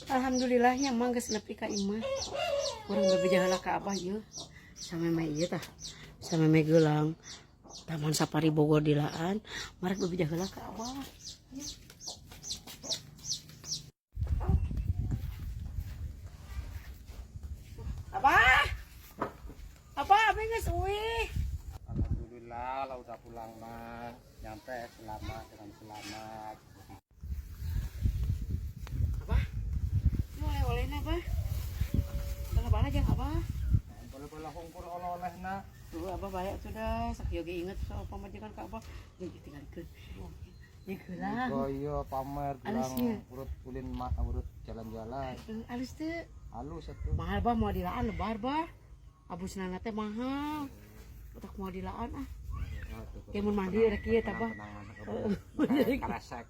Alhamdulillahnya emang geus nepi ka imah. Urang bebeja heula ka Abah ieu. Sameme ieu tah. Sameme geulang Taman Safari Bogor dilaan, marek bebeja heula ka Abah. Abah. Abah, abah geus uih. Alhamdulillah lah udah pulang mah, nyampe selamat dengan selamat. Abah. Ini oleh-olehna, Abah. Bala-bala jeung Abah. Bola-bola hungkur oleh-oleh nak. Tuh Abah baik sudah, sakieu ge inget soal pamajikan ka Abah. Jeung ditinggalikeun. Ya gelang. Goyo pamer gelang Alusnya. urut ulin mak urut jalan-jalan. Alus teu. Halus atuh. Mahal bah mau dilaan lebar bah. Abusna teh mahal. Otak mau dilaan ah. Aduh, Ya mun mandi rek ieu tah bah. Tenang, tenang, karesek.